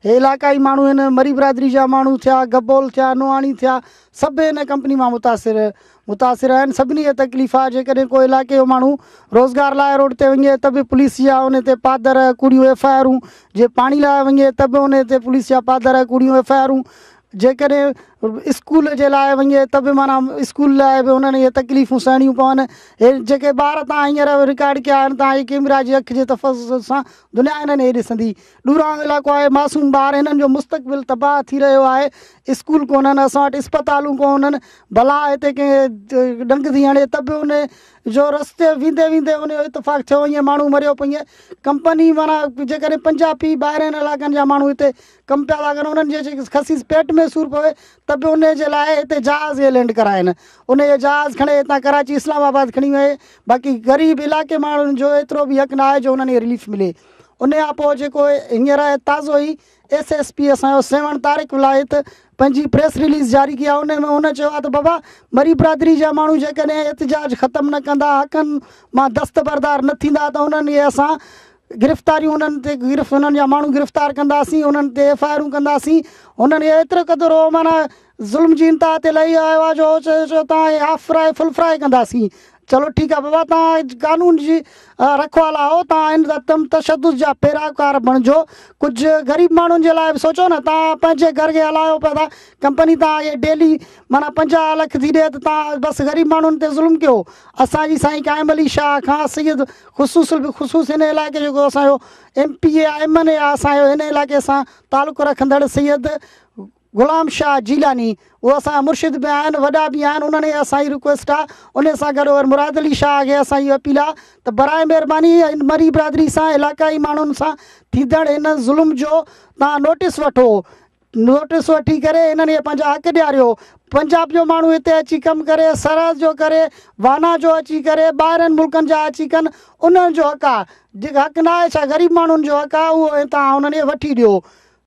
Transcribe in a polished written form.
هي علائقائي ماڻهو آهن، مري برادري جا ماڻهو ٿيا، گبول ٿيا، نوحاڻي ٿيا، سڀ هن ڪمپني مان متاثر متاثر آهن، سڀني کي تڪليف آهي، جيڪڏهن ڪو علائقي جو ماڻهو روزگار لاء روڊ تي وڃي ته به پوليس جا ان تي پادر ڪوڙيون ايف I آرون، جي پاڻي لاء وڃي ته به ان تي پوليس جا پادر ڪوڙيون ايف I آرون، جيڪڏهن اسڪول جي لاء وڃي ته به معنيٰ اسڪول لاء به انهن کي تڪليفون سهڻيون پون. هي جيڪي ٻار تان هينئر رڪارڊ ڪيا آهن تان هي ڪيمرا جي اک جي تفصص سان دنيا انهن کي ڏسندي. ڏورانهون علائقو آهي معصوم ٻار هنن جو مستقبل تباهه ٿي رهيو آهي. اسڪول ڪونهن اسان وٽ اسپتالون ڪونهن ڀلا هتي ڪنهن ڏنگ ٿي هڻي ته به ان جو رستي ويندي ويندي ان جو اتفاق ٿيو وڃي ماڻهو مريو پئي. ڪمپني معنيٰ جيڪڏهن پنجابي ٻاهرين علائقن جا ماڻهو هتي ڪم پيا ٿا ڪن انهن جي جيڪي خسيس پيٽ ۾ سور پوي ته به انهي جي لاء هتي جهاز اهي لينڊ ڪرائين انهي جو جهاز کڻي هتان ڪراچي اسلام آباد کڻي وڃي باقي غريب علائقي ماڻهن جو ايترو به حق نه آهي جو انهن کي رليف ملي انهي کان پوء جيڪو هينئر تازو ئي ايس ايس پي اسان جو سيوهڻ طارق ولايت پنهنجي پريس رليز جاري ڪئي آهي انهي ۾ هن چيو آهي ته بابا مري برادري جا ماڻهو جيڪڏهن احتجاج ختم نه ڪندا حقن مان دستبردار نه ٿيندا ته انهن کي اسان گرفتاريون انهن تي گرف انهن جا ماڻهو گرفتار ڪنداسين انهن تي ايف I آرون ڪنداسين انهن کي ايترو قدر هو معنيٰ ظلم جي انتها تي لهي آيو آهي جو چئي ٿو توهان کي هاف فرائي فل فرائي ڪنداسين چلو ٺيڪ آهي بابا توهان قانون جي رکوالا آهو توهان ان عدم تشدد جا پيروڪار بڻجو ڪجهه غريب ماڻهن جي لاء به سوچو نه توهان پنهنجي گهر کي هلايو پيا ٿا ڪمپني توهان کي ڊيلي معنيٰ 50 لک ٿي ڏئي ته توهان بس غريب ماڻهن تي ظلم ڪيو اسان جي سائين قائم علي شاهه کان سيد خصوص البخصوص هن علائقي جو جيڪو اسان جو ايم پي اي آهي ايم اين اي آهي اسان جو هن علائقي سان تعلق رکندڙ سيد غلام شاهه جيلاني اهو اسان جا مرشد به آهن وڏا به آهن انهن کي اسان جي رڪويسٽ آهي ان سان گڏ ور مراد علي شاهه کي اسان جي اپيل آهي ته براء مهرباني مري برادري سان علائقائي ماڻهن سان ٿيندڙ هن ظلم جو توهان نوٽيس وٺو نوٽيس وٺي ڪري انهن کي پنهنجا حق ڏياريو. پنجاب جو ماڻهو هتي اچي ڪم ڪري، سرحد جو ڪري، وانا جو اچي ڪري، ٻاهرين ملڪن جا اچي ڪن، انهن جو حق آ. جيڪو حق نه آهي ڇا غريب ماڻهن جو حق آ اهو توهان انهن کي وٺي ڏيو.